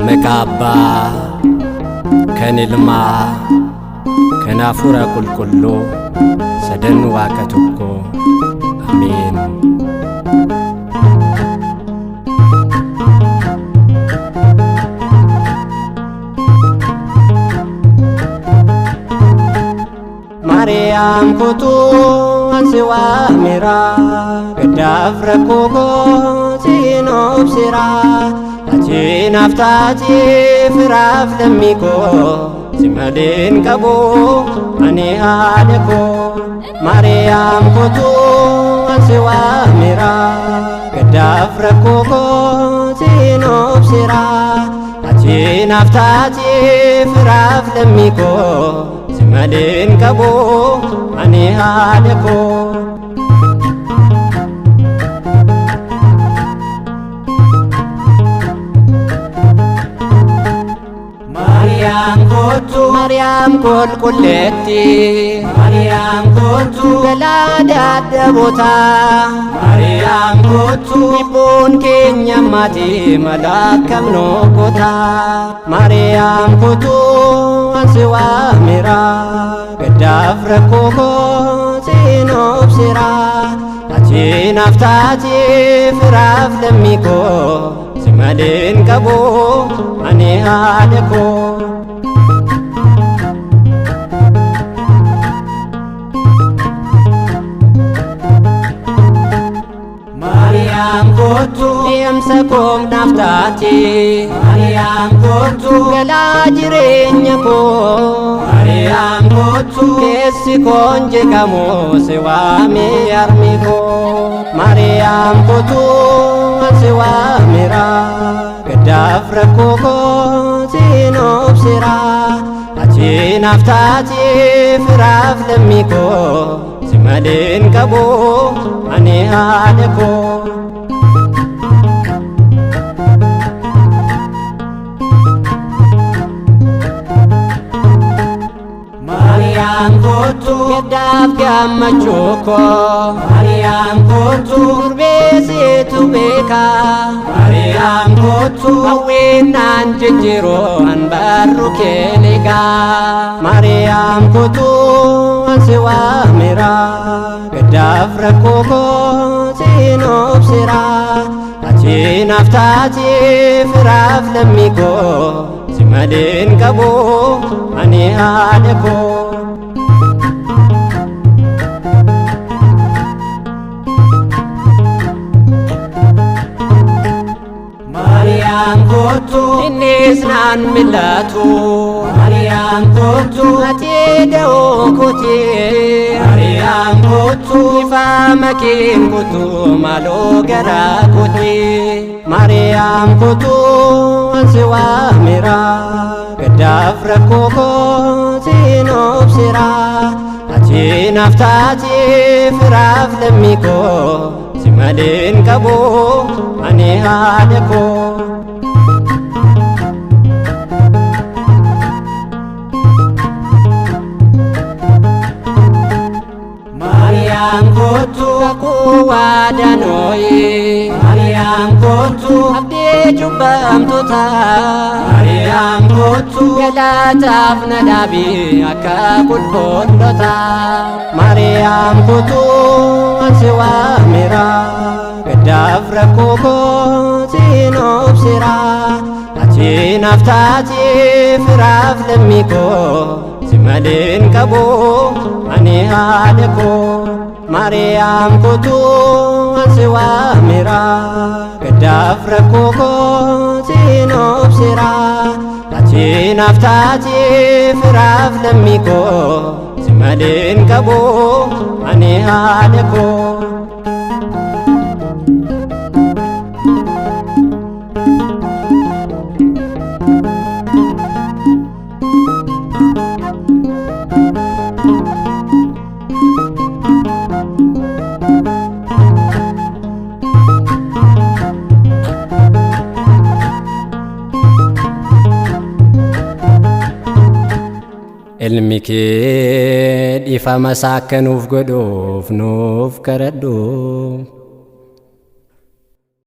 Maqaa Abbaa kan Ilmaa kan Hafuura Qulqulluu sadan Waaqa tokko. Ameen. Maariyaam kutuu ansi waamira gaddaaf rakkoo kootiin obsira ati naaf taati firaaf lammii koo si maleen qabu ani haadha koo. Maariyaam kutuu ansi waamira gaddaaf rakkoo kootiin obsira ati naaf taati firaaf lammii koo si maleen qabu ani haadha koo. Maariyaam kootu, Maariyaam qulqulleetti, Maariyaam kootu, galaa dadhaboota, Maariyaam kootu, dhibboon keenya maatii malaakam nookota. Maariyaam kootu, ansi waamira gaddaaf rakkoo kootiin obsira ati naaf taati firaaf lammii koo si maleen qabu ani haadha koo. Maariyaam kootu, deemsa koof naaf taati, Maariyaam kootu, galaa jireenya koo, Maariyaam kootu, keessi koon jeqamu si waamee harmi koo. Maariyaam kootu, si waamira gaddaaf rakkoo kootiin obsira ati naaf taati firaaf lammii koo si maleen qabu ani haadha koo. Maariyaam kootu, gaddaaf gammachuu koo, Maariyaam kootu, durbeesitu beeka, Maariyaam kootu, hawwinnaan jijjiiruu an barru keeliga. Maariyaam kootu, ansi waamira gaddaaf rakkoo kootiin obsira ati naaf taati firaaf lammii koo si maleen qabu ani haadha koo. Maariyaam kootu, innis naan mil'atu, Maariyaam kootu, ati da'oo kooti, Maariyaam kootu, ifa makeen kutu maaloo garaa kooti. Maariyaam kootu, ansi waamira gaddaaf rakkoo kootiin obsira ati naaf taati firaaf lammii koo si maleen qabu ani haadha koo. Maariyaam kootu, kakuu waadanooyi, Maariyaam kootu, abdii cubbamtoota, Maariyaam kootu, galataaf na dhaabi akka qulqulloota. Maariyaam kootu, ansi waamira gaddaaf rakkoo kootiin obsira ati naaf taati firaaf lammii koo si maleen qabu ani haadha koo. Maariyaam kootu, ansi waamira gaddaaf rakkoo kootiin obsira ati naaf taati firaaf lammii koo si maleen qabu ani haadha koo. Ilmi kee dhiifama isaa akka nuuf godhuuf nuuf kadhadhu.